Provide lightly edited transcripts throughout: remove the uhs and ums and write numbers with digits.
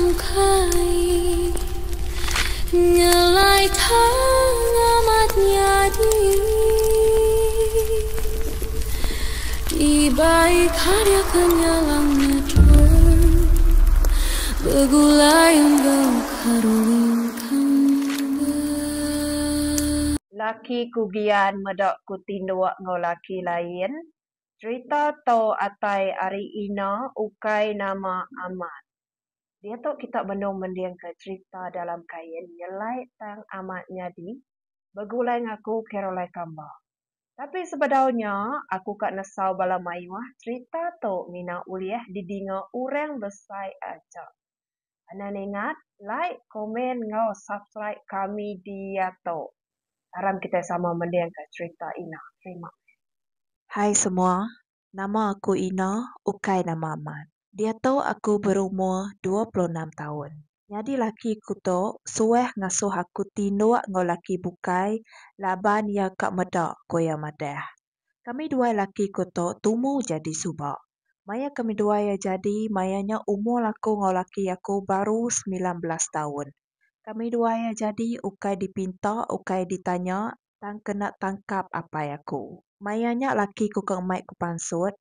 Mukai nyelai tang amat nyadi Dibai karya kenyalang nyadung Begulai enggau Caroline Kamba. Laki ku gian meda ku tinduk enggau laki lain. Cerita to atai ari Ina ukai nama amat. Diatu kita benung mendingka cerita dalam kain nyelai tang amat nyadi begulai ngaku Caroline Kamba. Tapi sebedau nya aku ka nesau bala mayuh cerita tu mina ulih didinga orang besai aja. Anang ingat like, komen enggau subscribe kami diatu. Aram kitai sama mendingka cerita Ina. Terima kasih. Hai semua, nama aku Ina, ukai nama amat. Diatu aku berumur 26 taun. Nyadi laki ku tu suah ngasuh aku tinduk enggau laki bukai laban iya ka meda, ku iya madah. Kami duai laki ku tu tumu jadi suba. Maya kami duai iya jadi maya nya umur aku enggau laki aku baru 19 taun. Kami duai iya jadi ukai dipinta ukai ditanya tang kena tangkap apai aku. Maya nya laki ku ke ngemai ku pansut,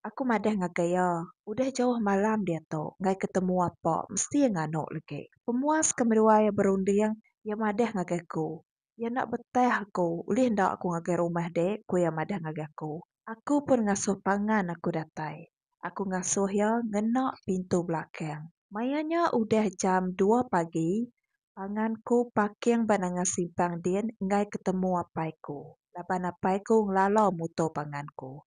aku madah ngagai iya, udah jauh malam diatu, enggai ke temu apa, mesti iya nganu legi. Pemuas kami duai iya berunding, iya madah ngagai aku. Iya enda betah aku, ulih enda aku ngagai rumah dek, ku iya madah ngagai aku. Aku pun ngasuh pangan aku datai. Aku ngasuh iya ngena pintu belakang. Maya nya udah jam dua pagi, pangan ku parking ba Nanga Simpang din enggai ketemu apai ku, laban apai ku ngelala muto pangan ku.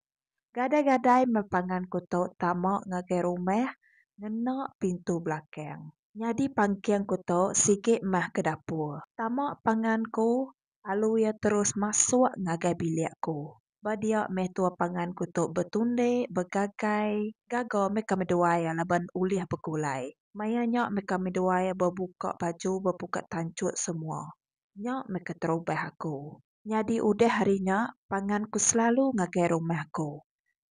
Gadai-gadai meh pangan ku tu tama ngagai rumah ngena pintu belakang. Nyadi pangking ku tu sigi meh ke dapur. Tama pangan ku, alu iya terus masuk ngagai bilik ku. Ba dia meh tua pangan ku tu betundi, begagai. Gaga meh kami duai iya laban ulih begulai. Maya nya meh kami duai iya bebuka baju, bebuka tanchut semua. Nya meh keterubah aku. Nyadi udah hari nya, pangan ku selalu ngagai rumah ku.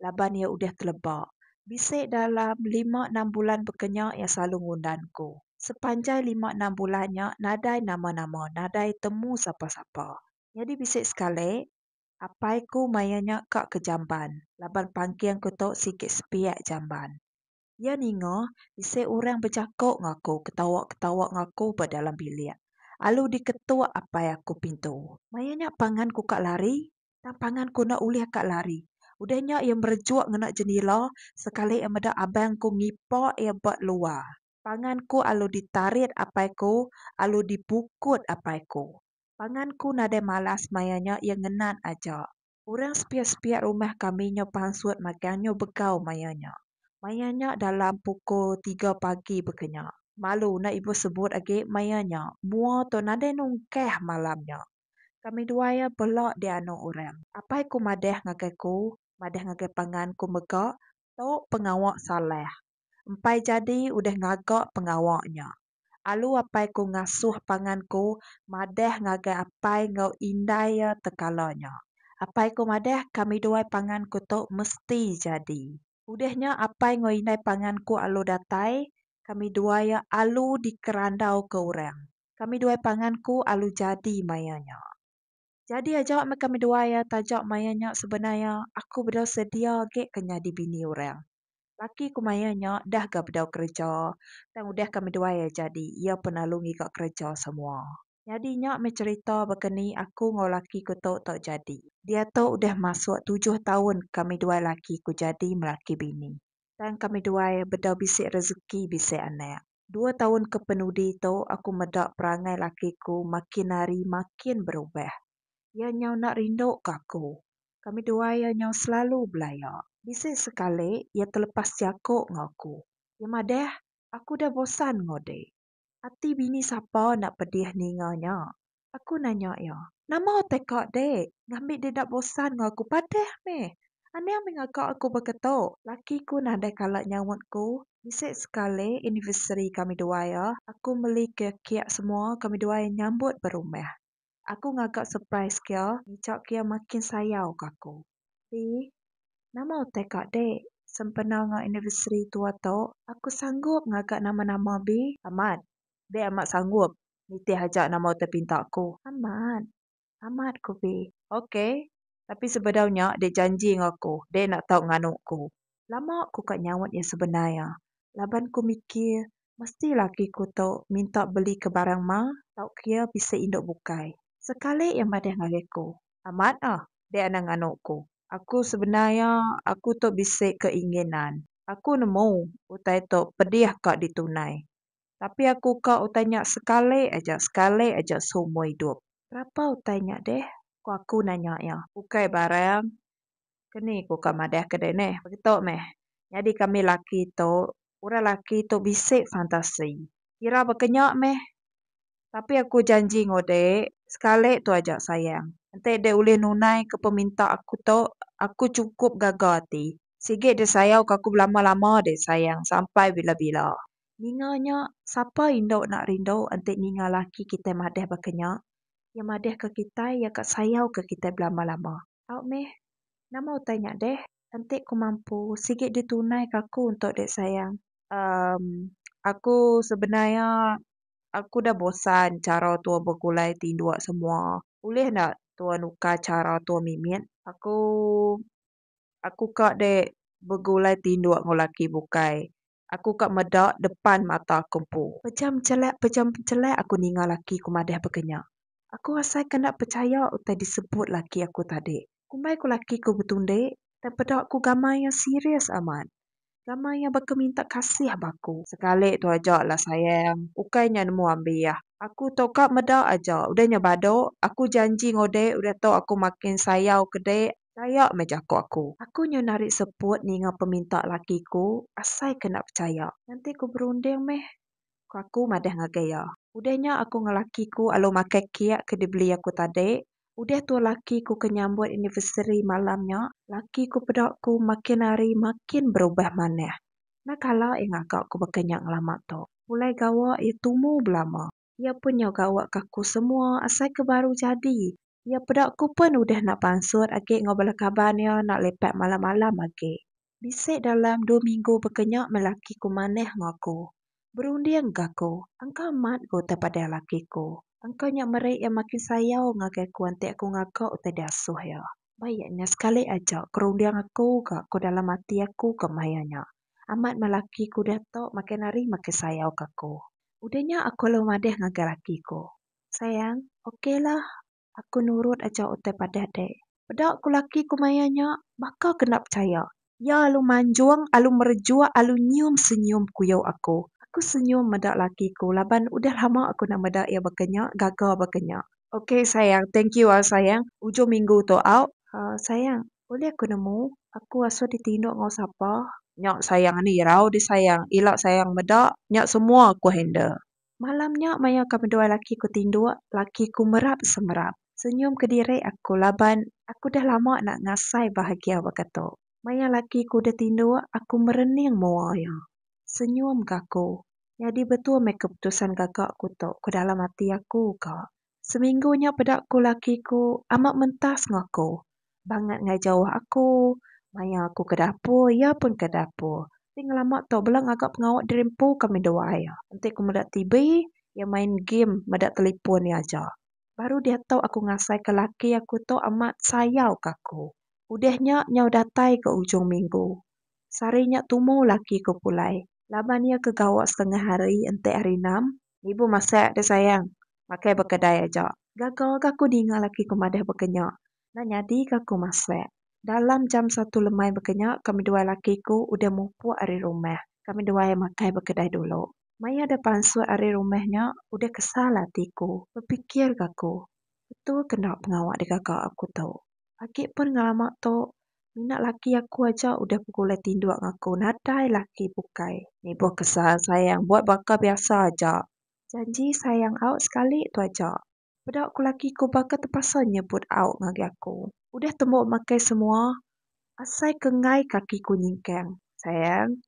Laban iya udah teleba. Bisi dalam lima enam bulan baka nya iya selalu ngundan ku. Sepanjai lima enam bulan nya nadai nama-nama, nadai temu sapa-sapa. Nyadi bisi sekali, apai ku maya nya ka ke jamban laban pangking ku tu sigi sepiak jamban. Iya ninga bisi orang bejako enggau aku, ketawa-ketawa enggau aku ba dalam bilik. Alu diketuk apai aku pintu. Maya nya pangan ku ka lari, tang pangan ku enda ulih ka lari. Udah nya iya merejuk ngena jendela, sekali iya meda abang ku ngipa iya ba luar. Pangan ku alu ditarit apai ku, alu dipukut apai ku. Pangan ku nadai malas maya nya iya ngenat aja. Orang sepiak-sepiak rumah kami nyo pansut magang nyo begau maya nya. Maya nya dalam pukul 3 pagi baka nya. Malu enda ibuh sebut agi maya nya. Mua tu nadai nungkah malam nya. Kami duai iya bela dianu orang. Apai ku madah ngagai ku, madah ngagai pangan ku mega, tu pengawa salah. Empai jadi udah ngaga pengawa nya. Alu apai ku ngasuh pangan ku madah ngagai apai enggau indai iya tekala nya. Apai ku madah kami duai pangan ku tu mesti jadi. Udah nya apai enggau indai pangan ku alu datai, kami duai iya alu dikerandau ke orang. Kami duai pangan ku alu jadi maya nya. Jadi aja meh kami duai iya taja maya nya sebenar iya aku bedau sedia agi ke nyadi bini orang. Laki ku maya nya dah ga bedau kereja, tang udah kami duai iya jadi, iya pun alu ngiga kereja semua. Nyadi nya meh cerita baka ni aku enggau laki ku tu tau jadi. Diatu udah masuk 7 taun kami duai laki ku jadi melaki bini. Tang kami duai bedau bisi rezeki bisi anak. 2 taun ke penudi tu aku meda perangai laki ku makin hari makin berubah. Iya nyau enda rindu ke aku. Kami duai iya nyau selalu belaya. Bisi sekali iya terlepas jaku enggau aku. Iya madah, aku dah bosan enggau dik. Ati bini sapa enda pedih ninga nya. Aku nanya iya, nama utai ka dik? Ngambi dik enda bosan enggau aku padah meh. Anang meh ngaga aku baka tu. Laki ku nadai kala nyaut ku. Bisi sekali anniversary kami duai iya, aku meli kek-kek semua kami duai nyambut ba rumah. Aku ngaga surprise ke iya, ngica ke iya makin sayau ke aku. Ti, nama utai ka dik? Sempena enggau anniversary tua tu, aku sanggup ngaga nama-nama bi. Amat. Dek amat sanggup nitih aja nama utai pinta aku. Amat. Amat ku bi. Ok. Tapi sebedau nya dek janji enggau aku, dek enda tau nganu ku. Lama ku ka nyaut iya sebenar iya. Laban ku mikir, mesti laki ku tu minta beli ke barang ma tauka iya bisi indu bukai. Sekali iya madah ngagai ku. Amat ah. Dek anang nganu ku. Aku sebenar iya, aku tu bisi keinginan. Aku nemu utai tu pedih ka ditunai. Tapi aku ka utai nya sekali aja, sekali aja seumur idup. Berapa utai nya deh? Ku aku nanya iya. Ukai barang. Keni ku ka madah ke deh neh. Begitu meh. Nyadi kami laki tu, orang laki tu bisi fantasi. Kira baka nya meh. Tapi aku janji enggau dek, sekali tu aja sayang. Enti dek ulih nunai ke peminta aku tu, aku chukup gaga ati. Sigi dek sayau ke aku belama-lama dek sayang sampai bila-bila. Ninga nya, sapa indu enda rindu enti ninga laki kitai madah baka nya? Iya madah ke kitai, iya ka sayau ke kitai belama-lama. Tau meh. Nama utai nya deh? Enti ku mampu, sigi ditunai ke aku untuk dek sayang. Emm aku sebenar iya aku dah bosan chara tua begulai tinduk semua. Ulih enda tua nukar chara tua mimit? Aku Aku ka dek begulai tinduk enggau laki bukai. Aku ka meda depan mata aku empu. Pejam chelak pejam chelak aku ninga laki ku madah baka nya. Aku asai ke enda pechaya utai disebut laki aku tadi. Kumbai ku laki ku betundi tang peda ku gamal iya serius amat. Gamal iya baka minta kasih ba aku. Sekali tu aja lah sayang. Ukai nya nemu ambih. Aku tu ka meda aja. Udah nya badu, aku janji enggau dek udah tu aku makin sayau ke dek. Pechaya meh jaku aku. Aku nyau narik seput ninga peminta laki ku, asai ke enda pechaya. Nganti ku berunding meh, ku aku madah ngagai iya. Udah nya aku enggau laki ku alu makai kek ke dibeli aku tadi. Udah tua laki ku ke nyambut anniversary malam nya, laki ku peda ku makin hari makin berubah manah. Enda kala iya ngaga ku baka nya ngelama tu. Pulai gawa iya tumu belama. Iya pun nyau gawa ke aku semua asai ke baru jadi. Iya peda ku pen udah enda pansut agi enggau bala kaban iya enda lepak malam-malam agi. Bisi dalam dua minggu baka nya meh laki ku manah enggau aku. Berunding ga aku, engka amat ga utai padah laki ku. Engka nya meri iya makin sayau ngagai aku enti aku ngaga utai diasuh iya. Baik nya sekali aja ke runding aku ga ku dalam ati aku ga maya nya. Amat meh laki ku diatu makin hari makin sayau ke aku. Udah nya aku lalu madah ngagai laki ku. Sayang, ok lah. Aku nurut aja utai padah dek. Peda ku laki ku maya nya, baka ke enda pechaya. Iya alu manjung, alu merejuk, alu nyium senyum kuyau aku. Aku senyum meda laki ku laban udah lama aku enda meda iya baka nya, gaga baka nya. Ok sayang, thank you au sayang. Ujung minggu tu au. Sayang, ulih aku nemu, aku asuh ditinduk enggau sapa? Nya sayang ani irau dih sayang. Ila sayang meda, nya semua aku handle. Malam nya maya kami duai laki ku tinduk, laki ku merap semerap. Senyum kediri aku laban aku dah lama enda ngasai bahagia baka tu. Maya laki ku udah tinduk, aku merening mua iya. Senyum ga aku. Nyadi betul meh keputusan gaga ku tu ku dalam ati aku ga. Seminggu nya peda ku laki ku amat mentas enggau aku. Bangat enggai jauh aku. Maya aku ke dapur, iya pun ke dapur. Ti ngelama tu bela ngaga pengawa diri empu kami duai iya. Enti ku meda TV, iya main game meda telipon iya aja. Baru diatu aku ngasaika laki aku tu amat sayau ka aku. Udah nya nyau datai ke ujung minggu. Sehari nya tumu laki ku pulai. Laban iya ke gawa setengah hari enti hari enam. Ibu masak deh sayang. Makai ba kedai aja. Gaga ga aku ninga laki ku madah baka nya. Enda nyadi ga aku masak. Dalam jam satu lemai baka nya kami duai laki ku udah mupuk ari rumah. Kami duai makai ba kedai dulu. Maya deh pansut ari rumah nya udah kesal ati ku. Bepikir ga aku. Betul ke enda pengawa digaga aku tu. Agi pun ngelama tu mina laki aku aja udah begulai tinduk enggau aku nadai laki bukai. Nibuh kesal sayang buat baka biasa aja. Janji sayang au sekali tu aja. Peda ku laki ku baka tepasa nyebut au ngagai aku. Udah tembu makai semua, asai ke enggai kaki ku nyingkang. Sayang,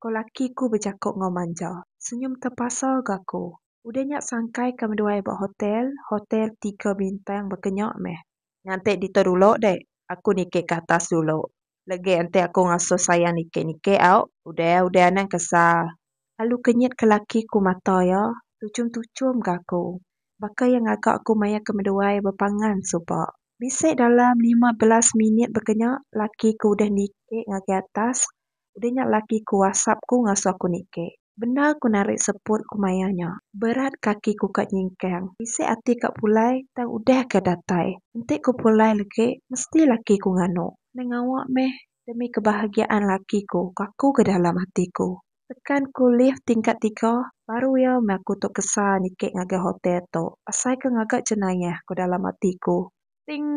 ko laki ku bejaku enggau manja. Senyum tepasa ga aku. Udah nya sangkai kami duai ba hotel, hotel tiga bintang baka nya meh. Nganti ditu dulu deh, aku niki ke atas dulu. Legi enti aku ngasuh sayang niki-niki au. Udah udah anang kesal. Alu kenyit ke laki ku mata iya, tuchum-tuchum ga aku. Baka iya ngaga aku maya ke menduai bepangan suba. Bisi dalam 15 minit baka nya, laki ku udah niki ngagai atas. Udah nya laki ku whatsapp ku ngasuh aku niki. Bendar ku narik seput ku maya nya. Berat kaki ku ka nyingkang. Bisi ati ka pulai tang udah ga datai. Enti ku pulai legi mesti laki ku nganu. Neh ngawa meh demi kebahagiaan laki ku ku aku ga dalam ati ku. Tekan ku lif tingkat tiga baru iya meh aku tu kesal niki ngagai hotel tu. Asai ke ngaga jenayah ku dalam ati ku. Ting.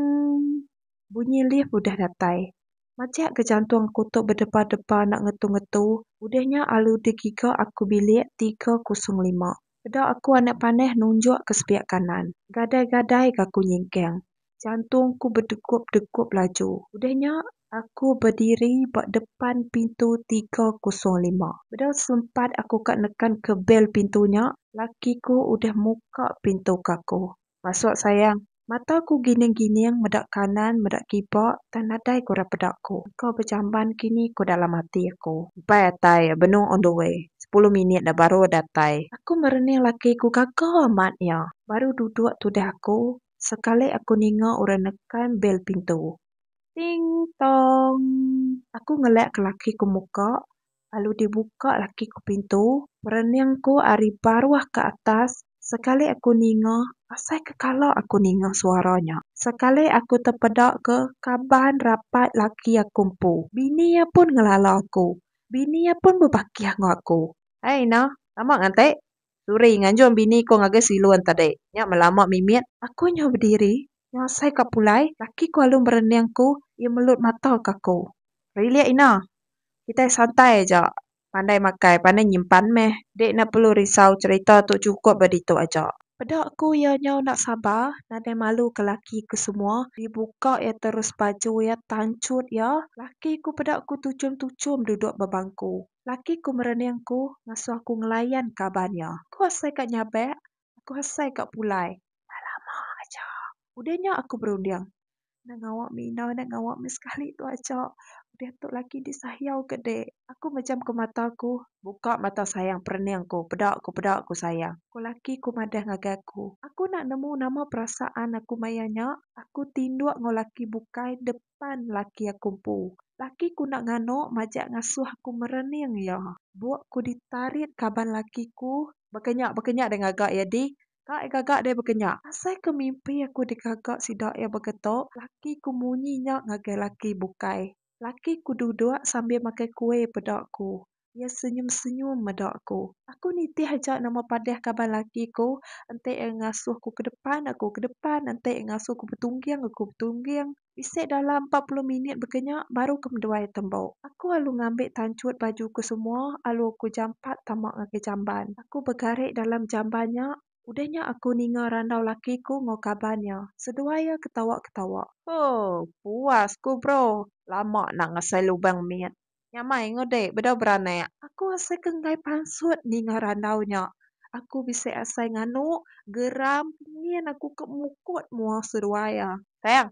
Bunyi lif udah datai. Majak ga jantung aku tu bedepa-depa enda ngetu-ngetu. Udah nya alu digiga aku bilik 305. Peda aku anak panah nunjuk ke sepiak kanan. Gadai-gadai ga aku nyingkang. Jantung ku bedegup-degup laju. Udah nya aku bediri ba depan pintu 305. Bedau sempat aku ka nekan ke bel pintu nya, laki ku udah muka pintu ke aku. Masuk sayang. Mata ku gining-gining meda kanan meda kiba tang nadai ku orang peda ku. Engka bejamban kini ku dalam ati aku. Empai atai benung on the way. Sepuluh minit da baru datai. Aku merening laki ku gaga amat iya. Baru duduk tudah aku, sekali aku ninga orang nekan bel pintu. Ting tong. Aku ngelak ke laki ku muka lalu dibuka laki ku pintu. Perening ku ari baruh ke atas sekali aku ninga asai ke kala aku ninga suara nya. Sekali aku tepeda ke kaban rapat laki aku empu. Bini iya pun ngelala aku. Bini iya pun bebakih enggau aku. Hai ina, lama nganti. Suri nganjung bini ku ngagai silun tadi. Nya meh lama mimit. Aku nyau bediri, nyau asai ka pulai, laki ku alu merening ku, iya melut mata ka aku. Rilik ina. Kitai santai aja. Pandai makai, pandai nyimpan meh. Dek enda perlu risau cherita tu chukup ba ditu aja. Peda ku iya nyau enda sabar, nadai malu ke laki ku semua, dibuka iya terus baju iya tanchut iya, laki ku peda ku tuchum-tuchum duduk ba bangku. Laki ku merening ku, ngasuh aku ngelayan kaban iya. Aku asai ka nyabak, aku asai ka pulai. Enda lama aja. Udah nya aku berunding. Enda ngawa mih ina, enda ngawa mih sekali tu aja. Udah tu lagi disayau ke dek. Aku mejam ke mata ku. Buka mata sayang perening ku, peda ku peda ku sayang. Ku laki ku madah ngagai aku. Aku enda nemu nama perasaan aku maya nya. Aku tinduk enggau laki bukai depan laki aku empu. Laki ku enda nganu majak ngasuh aku merening iya. Buk ku ditarit kaban laki ku. Baka nya baka nya deh ngaga iya dih. Ka iya gaga deh baka nya. Asai ke mimpi aku digaga sida iya baka tu, laki ku munyi nya ngagai laki bukai. Laki ku duduk sambil makai kuih peda ku. Iya senyum-senyum meda aku. Aku nitih aja nama padah kaban laki ku, enti iya ngasuh ku ke depan, aku ke depan, enti iya ngasuh ku betungging, aku betungging. Bisi dalam 40 minit baka nya baru ke menduai tembu. Aku alu ngambi tanchut baju ku semua alu aku jampat tama ngagai jamban. Aku begari dalam jamban nya, udah nya aku ninga randau laki ku enggau kaban iya. Seduai iya ketawa-ketawa. Huh, puas ku bro. Lama enda ngasai lubang mit. Nyamai enggau dek bedau beranak. Aku asai ke enggai pansut ninga randau nya. Aku bisi asai nganu, geram, pingin aku ke mukut mua seduai iya. Sayang.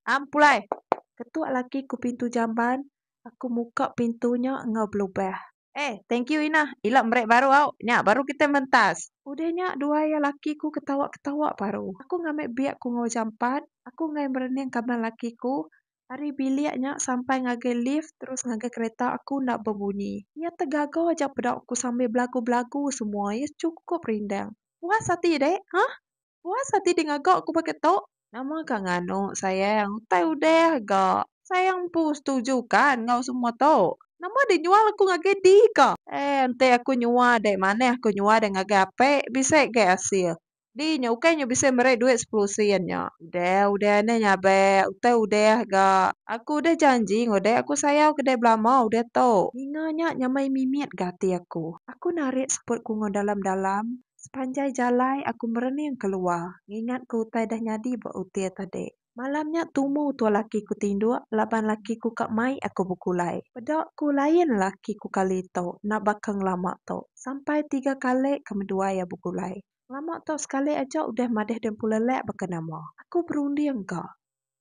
Am pulai. Ketuk laki ku pintu jamban, aku muka pintu nya enggau belubah. Eh, thank you Inah. Ila meri baru au. Nya baru kitai mentas. Udah nya duai iya laki ku ketawa-ketawa baru. Aku ngambi beg ku enggau jampat. Aku enggai merening kaban laki ku. Ari bilik nya sampai ngagai lif terus ngagai kereta aku enda bebunyi. Iya tegaga aja peda ku sambil belagu-belagu semua. Iya chukup rindang. Puas ati dek? Hah? Puas ati dek ngaga ku baka tu? Nama ka nganu sayang utai udah ga. Sayang empu setuju kan enggau semua tu. Nama dek nyual aku ngagai di ka? Eh enti aku nyua dek manah aku nyua dek ngagai apek bisi gai asil. Di nya ukai nya bisi meri duit sepuluh sen nya. Udah udah neh nyabak utai udah ga. Aku udah janji enggau dek aku sayau ke dek belama udah tu. Ninga nya nyamai mimit ga ati aku. Aku narik seput ku enggau dalam-dalam. Sepanjai jalai aku merening keluar ngingat ke utai dah nyadi ba util tadi. Malam nya tumu tua laki ku tinduk laban laki ku ka mai aku begulai. Peda ku lain laki ku kali tu enda baka ngelama tu. Sampai tiga kali ke menduai iya begulai. Ngelama tu sekali aja udah madih dempu lelak baka nama. Aku berunding ga.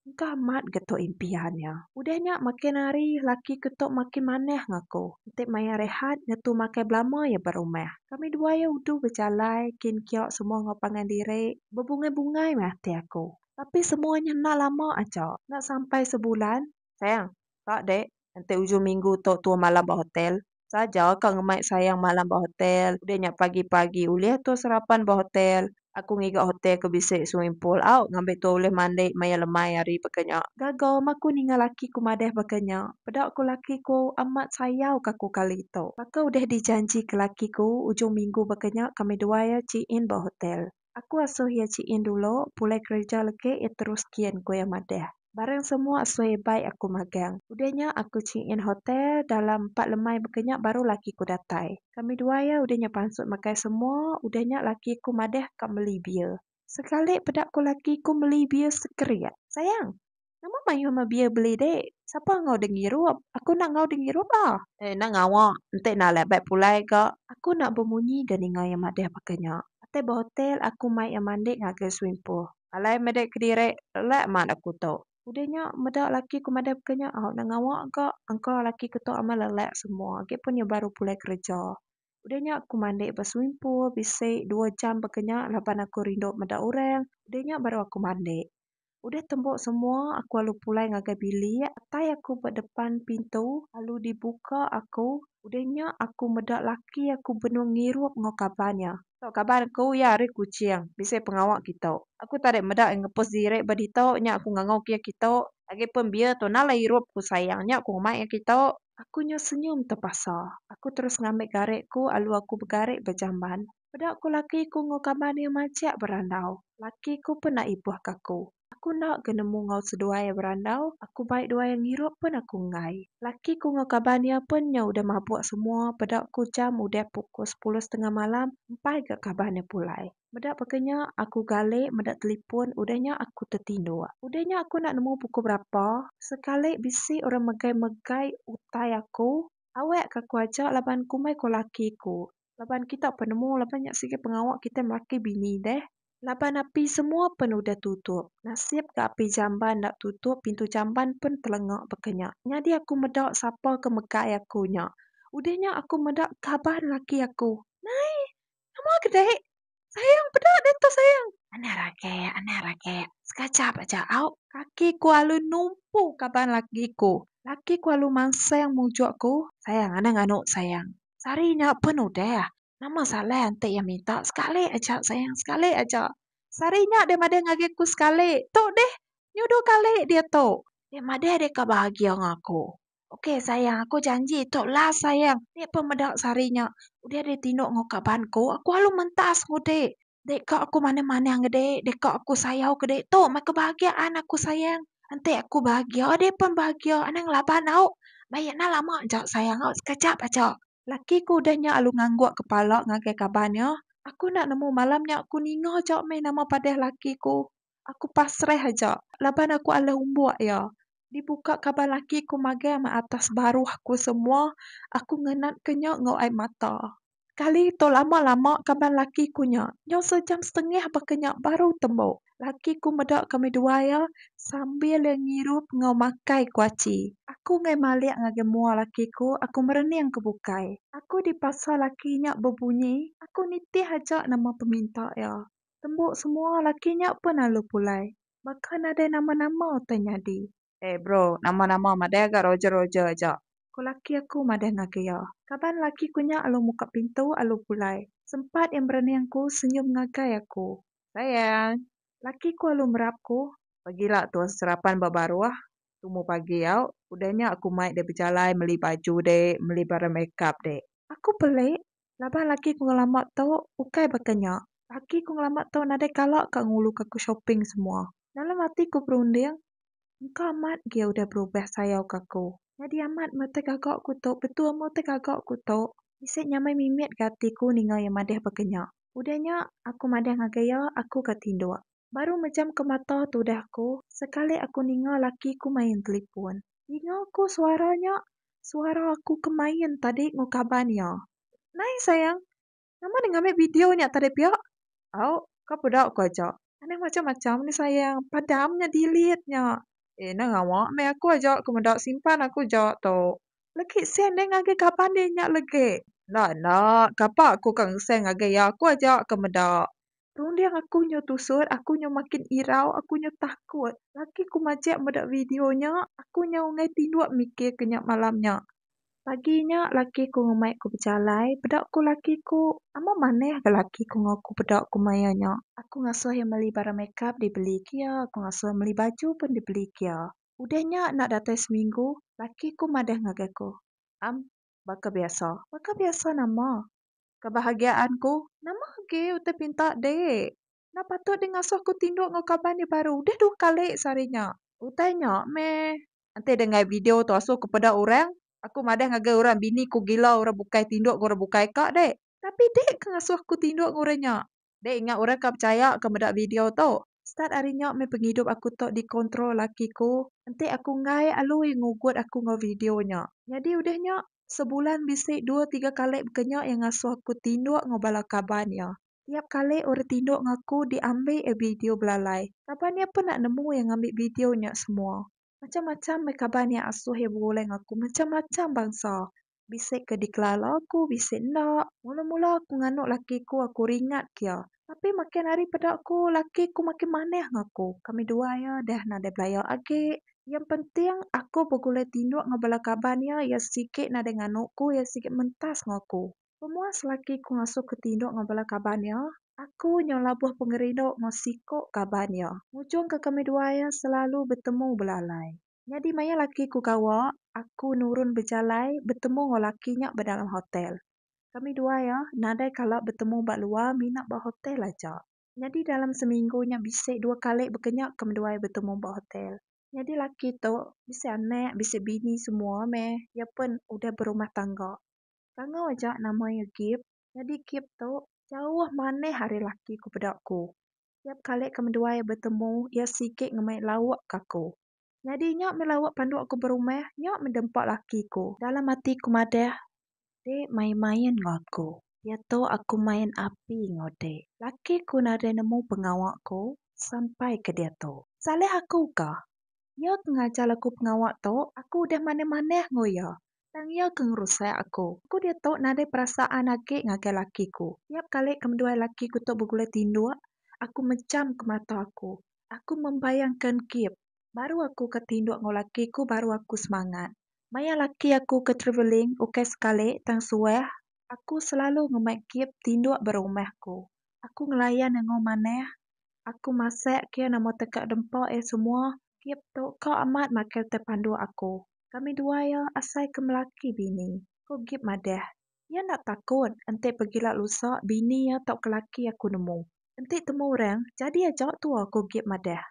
Engka amat ga tu impian iya. Udah nya makin hari laki ke tu makin manah ngaku. Enti maya rehat ngetu makai belama iya ba rumah. Kami duai iya udu bejalai kin kia semua enggau pangan diri. Bebungai-bungai meh ati aku. Tapi semua nya enda lama aja. Enda sampai sebulan. Sayang, ka dek enti ujung minggu tu tua malam ba hotel. Saja ka ngemai sayang malam ba hotel. Udah nya pagi-pagi ulih tua sarapan ba hotel. Aku ngiga hotel ke bisi swimming pool au ngambi tua ulih mandi maya lemai hari baka nya. Gaga meh aku ninga laki ku madah baka nya. Peda ku laki ku amat sayau ka aku kali tu. Baka udah dijanji ke laki ku ujung minggu baka nya kami duai iya check in ba hotel. Aku asuh iya check in dulu, pulai kereja legi iya terus kin ku iya madah. Barang semua asuh iya bai aku magang. Udah nya aku check in hotel dalam empat lemai baka nya baru laki ku datai. Kami duai iya udah nya pansut makai semua, udah nya laki ku madah ka meli beer. Sekali peda ku laki ku meli beer sekerik. Sayang, nama mayuh meh beer beli dik? Sapa enggau dek ngirup? Aku enda enggau dek ngirup ah. Eh enda ngawa, enti enda alai bai pulai ga. Aku enda bemunyi ga ninga iya madah baka nya. Atai ba hotel aku mai iya mandi ngagai swimming pool. Alai meh dek kediri, lelak mat aku tu. Udah nya meda laki ku madah baka nya au enda ngawa ga angka laki ku tu amat lelak semua agi pun iya baru pulai kereja. Udah nya ku mandi ba swimming pool bisi dua jam baka nya laban aku rindu meda orang. Udah nya baru aku mandi. Udah tembu semua aku lalu pulai ngagai bilik atai aku ba depan pintu lalu dibuka aku. Udah nya aku meda laki aku benung ngirup enggau kaban iya. Tu kaban aku iya ari Kuching bisi pengawa kitu. Aku tadi meda iya ngepus diri ba ditu nya aku ngangau ke iya kitu. Agi pun beer tu enda lah irup ku sayang nya ku ngemai iya kitu. Aku nyau senyum tepasa. Aku terus ngambi gari ku alu aku begari ba jamban. Peda ku laki ku enggau kaban iya majak berandau. Laki ku pun enda ibuh ka aku. Aku enda ga nemu enggau seduai iya berandau, aku bai duai iya ngirup pun aku enggai. Laki ku enggau kaban iya pun nyau udah mabuk semua, peda ku jam udah pukul sepuluh setengah malam empai ga kaban iya pulai. Meda baka nya, aku gali meda telipun udah nya aku tetinduk. Udah nya aku enda nemu pukul berapa, sekali bisi orang megai-megai utai aku, awak ka aku aja laban kumbai ku laki ku. Laban kita penemu laban nya sigi pengawa kitai melaki bini deh. Laban api semua pen udah tutup. Nasib ga api jamban enda tutup pintu jamban pen telenga baka nya. Nyadi aku meda sapa ke megai aku nya. Udah nya aku meda kaban laki aku. Nai, nama ke dek? Sayang peda deh tu sayang. Anang ragek, anang ragek. Sekajap aja au. Kaki ku alu numpu kaban laki ku. Laki ku alu mansang mujuk ku. Sayang anang nganu sayang. Sehari nya pen udah. Nama salah enti iya minta sekali aja sayang sekali aja. Sehari nya deh madah ngagai aku sekali. Tu deh nyudu kali diatu. Deh madah deh ka bahagia enggau aku. Ok sayang aku janji tu last sayang. Deh pun meda sehari nya udah deh tinduk enggau kaban ku aku alu mentas ngudi. Deh ka aku manah-manah ngedi deh ka aku sayau ke deh tu meh kebahagiaan aku sayang. Enti aku bahagia deh pun bahagia anang ngelaban au. Baik enda lama ja sayang au sekejap aja. Laki ku udah nya alu ngangguk kepala ngagai kaban iya. Aku enda nemu malam nya ku ninga aja meh nama padah laki ku. Aku pasrah aja laban aku alah umbuk iya. Dibuka kaban laki ku magang meh atas baruh aku semua aku ngenat ke nya enggau ai mata. Kali tu lama-lama kaban laki ku nya nyau sejam setengah baka nya baru tembu. Laki ku meda kami duai iya sambil iya ngirup enggau makai kuachi. Aku enggai malik ngagai mua laki ku, aku merening ke bukai. Aku dipasa laki nya bebunyi, aku nitih aja nama peminta iya. Tembu semua laki nya pun lalu pulai. Baka nadai nama-nama utai nyadi. Eh bro, nama-nama madah ga roger-roger aja. Ku laki aku madah ngagai iya. Kaban laki ku nya alu muka pintu alu pulai. Sempat iya merening ku senyum ngagai aku. Sayang. Laki ku alu merap ku. Pagila tua serapan ba baruh. Tumu pagi au. Udah nya aku mai dek bejalai meli baju dek, meli barang makeup dek. Aku pelik laban laki ku ngelama tu ukai baka nya. Laki ku ngelama tu nadai kala ka nguluka aku shopping semua. Dalam ati ku berunding, engka amat gia udah berubah sayau ka aku. Nyadi amat meh utai gaga ku tu, betul meh utai gaga ku tu. Bisi nyamai mimit ga ati ku ninga iya madah baka nya. Udah nya, aku madah ngagai iya, aku ga tinduk. Baru mejam ke mata tudah aku, sekali aku ninga laki ku main telipun. Dinga ku suara nya, suara aku ke main tadi enggau kaban iya. Nai sayang, nama ne ngambi video nya tadi pia? Au, ka peda ku aja. Anang macam-macam ne sayang, padam nya delete nya. Eh enda ngawa meh aku aja ke meda simpan aku ja tu. Legi send deh ngagai kaban deh nya legi. Enda enda kapa aku ka ngesend ngagai iya aku aja ke meda. Runding aku nyu tusut, aku nyu makin irau, aku nyu takut. Lagi ku majak meda video nya, aku nyau enggai tinduk mikir ke nya malam nya. Pagi nya laki ku ngemai ku bejalai, peda ku laki ku amat manah ga laki ku enggau ku peda ku maya nya. Aku ngasuh iya meli barang makeup dibeli ke iya, aku ngasuh iya meli baju pun dibeli ke iya. Udah nya enda datai seminggu, laki ku madah ngagai ku, Am, baka biasa. Baka biasa nama? Kebahagiaan ku, nama agi utai pinta dek. Enda patut dek ngasuh ku tinduk enggau kaban dek baru udah dua kali sehari nya. Utai nya meh. Enti dek enggai video tu asuh ku peda orang, aku madah ngagai orang bini ku gila orang bukai tinduk enggau orang bukai ka dek. Tapi dek ke ngasuh ku tinduk enggau orang nya. Dek ingat orang ka pechaya ka meda video tu. Start ari nya meh pengidup aku tu dikontrol laki ku. Enti aku enggai alu iya ngugut aku enggau video nya. Nyadi udah nya, sebulan bisi dua tiga kali baka nya iya ngasuh aku tinduk enggau bala kaban iya. Tiap kali orang tinduk enggau aku diambi iya video belalai. Kaban iya pun enda nemu iya ngambi video nya semua. Macam-macam meh kaban iya asuh iya begulai enggau aku macam-macam bangsa. Bisi ke dikelala aku, bisi enda. Mula-mula aku nganu laki ku, aku ringat ke iya. Tapi makin hari peda ku, laki ku makin manah enggau aku. Kami duai iya deh nadai belaya agi. Yang penting aku begulai tinduk enggau bala kaban iya, iya sigi nadai nganu ku, iya sigi mentas enggau aku. Pemuas laki ku ngasuh ku tinduk enggau bala kaban iya, aku nyau labuh pengerindu enggau siku kaban iya. Ngujungka kami duai iya selalu betemu belalai. Nyadi maya laki ku gawa, aku nurun bejalai betemu enggau laki nya ba dalam hotel. Kami duai iya nadai kala betemu ba luar mina ba hotel aja. Nyadi dalam seminggu nya bisi dua kali baka nya kami duai betemu ba hotel. Nyadi laki tu bisi anak, bisi bini semua meh. Iya pen udah berumah tangga. Kangau aja nama iya Gip. Nyadi Gip tu jauh manah ari laki ku peda ku. Tiap kali kami duai betemu, iya sigi ngemai lauk ka aku. Nyadi nya meh lauk panduk aku berumah, nya meh dempa laki ku. Dalam ati ku madah, Dek main-main enggau aku. Diatu aku main api enggau dek. Laki ku nadai nemu pengawa ku sampai ke diatu. Salah aku ka? Iya ke ngajar aku pengawa tu, aku udah manah-manah enggau iya. Tang iya ke ngerusak aku. Aku diatu nadai perasaan agi ngagai laki ku. Tiap kali ke menduai laki ku tu begulai tinduk, aku mejam ke mata aku. Aku membayangkan Gip. Baru aku ke tinduk enggau laki ku baru aku semangat. Maya laki aku ke travelling ukai sekali tang suah, aku selalu ngemai Gip tinduk ba rumah ku. Aku ngelayan iya enggau manah. Aku masak ke iya nama teka dempa iya semua. Gip tu ka amat makai utai panduk aku. Kami duai iya asai ke melaki bini, ku Gip madah. Iya enda takut enti pegila lusa bini iya tauka laki aku nemu. Enti temu orang, jadi aja tua, ku Gip madah.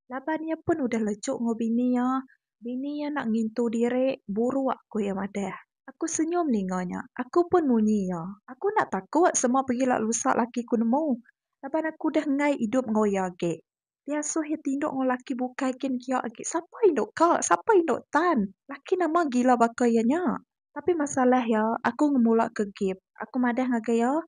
Laban iya pun udah lejuk enggau bini iya. Bini iya enda ngintu diri, buruk, ku iya madah. Aku senyum ninga nya. Aku pun munyi iya. Aku enda takut sema pegila lusa laki ku nemu. Laban aku udah enggai idup enggau iya agi. Diasuh iya tinduk enggau laki bukai kin kia agi. Sapa indu ka? Sapa indu tan? Laki nama gila baka iya nya? Tapi masalah iya, aku ngemulaka Gip. Aku madah ngagai iya,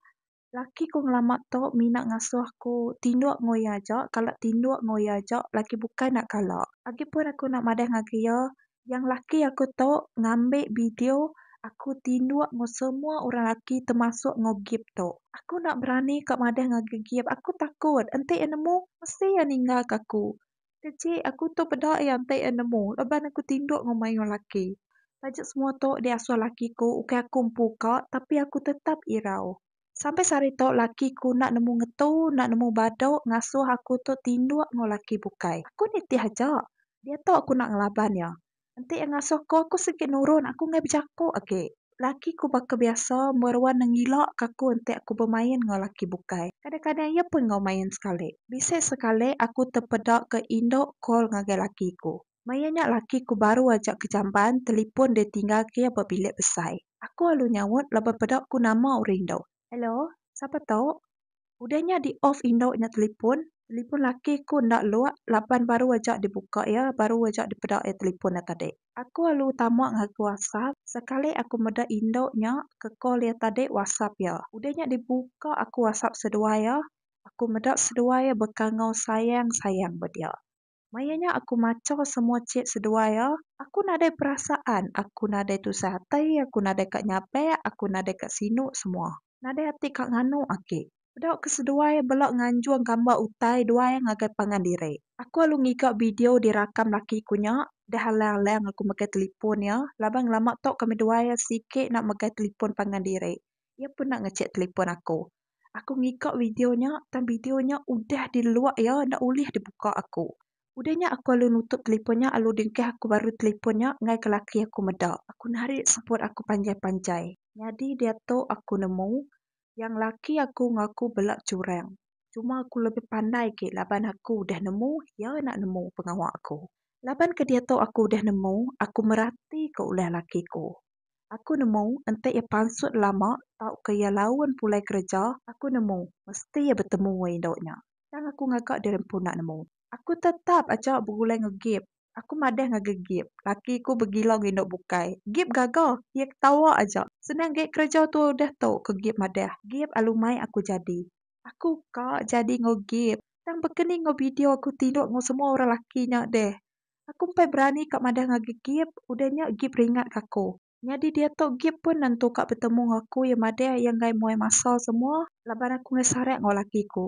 Laki ku ngelama tu mina ngasuh ku tinduk enggau iya aja, kala tinduk enggau iya aja, laki bukai enda kala. Agi pun aku enda madah ngagai iya, yang laki aku tu ngambi video aku tinduk enggau semua orang laki termasuk enggau Gip tu. Aku enda berani ka madah ngagai Gip, aku takut enti iya nemu mesti iya ninggal ka aku. Keji aku tu peda iya enti iya nemu laban aku tinduk enggau mayuh laki. Taja semua tu diasuh laki ku ukai aku empu ka tapi aku tetap irau. Sampai sehari tu laki ku enda nemu ngetu enda nemu badu ngasuh aku tu tinduk enggau laki bukai. Aku nitih aja. Diatu aku enda ngelaban iya. Enti iya ngasuh aku, aku sigi nurun aku enggai bejaku agi. Laki ku baka biasa meruan nengila ka aku enti aku bemain enggau laki bukai. Kadang-kadang iya pun enggau main sekali. Bisi sekali aku tepeda ke indu call ngagai laki ku. Maya nya laki ku baru aja ke jamban telipon ditinggal ke iya ba bilik besai. Aku alu nyaut laban peda ku nama orang indu. Hello, sapa tu? Udah nya di off indu nya telipon. Telipon laki ku enda luk laban baru aja dibuka iya, baru aja dipeda iya telipon iya tadi. Aku alu tama ngagai whatsapp, sekali aku meda indu nya ke call iya tadi whatsapp iya. Udah nya dibuka aku whatsapp seduai iya, aku meda seduai iya bekangau sayang-sayang ba dia. Maya nya aku macha semua chat seduai iya, aku nadai perasaan, aku nadai tusah ati, aku nadai ka nyabak, aku nadai ka sinu semua. Nadai ati ka nganu agi. Peda ke seduai bela nganjung gambar utai duai ngagai pangan diri. Aku alu ngiga video dirakam laki ku nya, deh alang-alang aku megai telipon iya laban ngelama tu kami duai iya sigi enda megai telipon pangan diri. Iya pun enda ngecek telipon aku. Aku ngiga video nya tang video nya udah diluak iya enda ulih dibuka aku. Udah nya aku alu nutup telipon nya alu dingkah aku baru telipon nya enggai ke laki aku meda. Aku narit seput aku panjai-panjai. Nyadi diatu aku nemu yang laki aku enggau aku bela curang. Cuma aku lebih pandai agi laban aku udah nemu iya enda nemu pengawa aku. Laban ke diatu aku udah nemu aku merati ke ulah laki ku. Aku nemu enti iya pansut lama tauka iya laun pulai kereja, aku nemu mesti iya betemu enggau indu nya. Tang aku ngaga diri empu enda nemu. Aku tetap aja begulai enggau Gip. Aku madah ngagai Gip, laki ku begila enggau indu bukai. Gip gaga, iya ketawa aja. Senang agi kereja tua udah tu, ku Gip madah. Gip alu mai aku jadi. Aku ka jadi enggau Gip. Tang baka ni enggau video aku tinduk enggau semua orang laki nya deh. Aku empai berani ka madah ngagai Gip, udah nya Gip ringat ka aku. Nyadi diatu Gip pun nentu ka betemu enggau aku iya madah iya enggai muai masa semua laban aku enggai sarak enggau laki ku.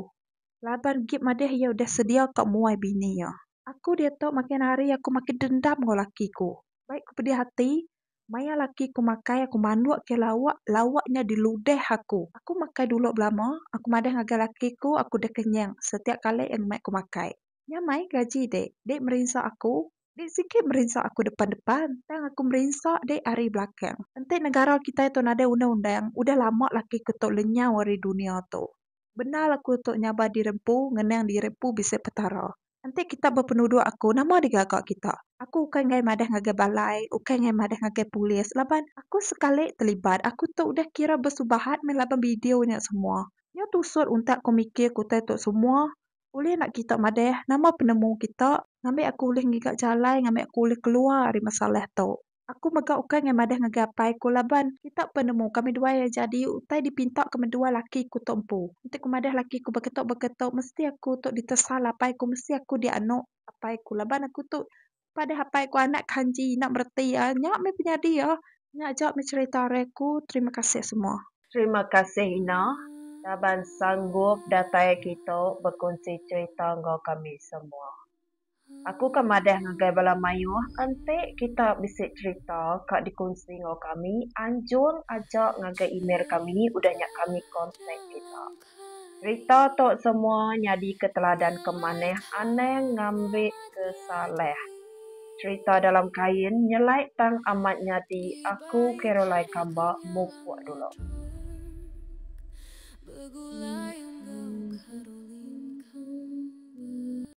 Laban Gip madah iya udah sedia ka muai bini iya. Aku diatu makin hari aku makin dendam enggau laki ku. Baik ku pedih ati, maya laki ku makai aku manduk ke lauk, lauk nya diludah aku. Aku makai dulu belama, aku madah ngagai laki ku aku udah kenyang setiap kali iya ngemai ku makai. Nyamai gaji dek. Dek merinsa aku. Dek sigi merinsa aku depan-depan, tang aku merinsa dek ari belakang. Enti negara kitai tu nadai undang-undang, udah lama laki ku tu lenyau ari dunia tu. Bendar aku tu nyaba diri empu, ngenang diri empu bisi Petara. Enti kita bepenuduk aku, nama digaga kita? Aku ukai enggai madah ngagai balai, ukai enggai madah ngagai polis laban aku sekali terlibat. Aku tu udah kira bersubahat meh laban video nya semua. Nyau tusut untak ku mikir ku utai tu semua. Ulih enda kita madah nama penemu kita ngambi aku ulih ngiga jalai ngambi aku ulih keluar ari masalah tu. Aku mega ukai ngai madah ngagai apai ku laban kita pen nemu kami duai iya jadi utai dipinta kami duai laki ku tu empu. Enti ku madah laki ku beketu beketu mesti aku tu ditesal apai ku mesti aku dianu apai ku laban aku tu padah apai ku anak kanji enda mereti iya nya meh penyadi iya. Nya aja meh cherita ari aku terima kasih semua. Terima kasih Ina laban sanggup datai kitu bekunsi cherita enggau kami semua. Aku ka madah ngagai bala mayuh enti kita bisi cherita ka dikunsi enggau kami anjung aja ngagai email kami udah nya kami contact kita. Rita tu semua nyadika teladan ke manah anang ngambi ke salah. Cherita dalam kain nyelai tang amat nyadi aku Caroline Kamba mupuk dulu.